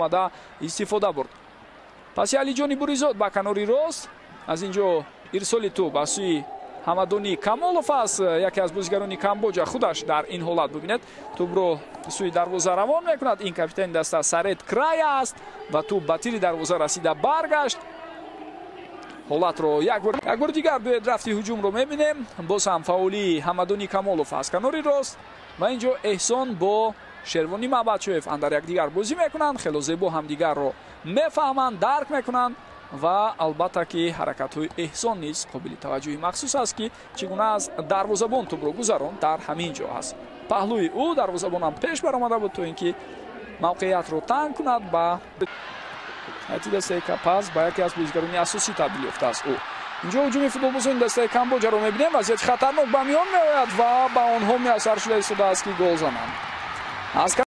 омада истифода бурд. Паси Алиҷони Буризод ба канори рост, аз ин ҷо ирсоли тӯб аз сӯи Ҳамадони Камолов аст. Яке аз бозигарони Камбоҷа худаш дар ин ҳолат, бубинед, тӯбро сӯи дарвоза равон мекунад. Ин капитани даста Сарет Края аст ва тӯб ба тири дарвоза расида баргашт. Ҳолатро як бори дигар биёед рафти ҳуҷумро мебинем. Боз ҳам фаъолии Ҳамадони Камолов аз канори рост ва ин ҷо Эҳсон бо Шервони Маъбадшоев андар якдигар бозӣ мекунанд. Хело зебо ҳамдигарро мефаҳманд, дарк мекунанд ва албатта ки ҳаракатҳои Эҳсон низ қобили таваҷҷӯҳи махсус аст, ки чӣ гуна аз дарвозабон тӯбро гузаронд, дар ҳамин ҷо аст. Паҳлӯи ӯ дарвозабонам пеш баромада буд, то ин ки мавқеиятро танг кунад. Ба ҳайати дастаи Капаз ба яке аз бозигарони асосӣ табдил ёфтааст ӯ. Инҷо ҳуҷуми футболбозони дастаи Камбоҷаро мебинем. Вазъияти хатарнок ба миён меояд ва ба онҳо муяссар шуда истодааст, ки гол зананд. Аз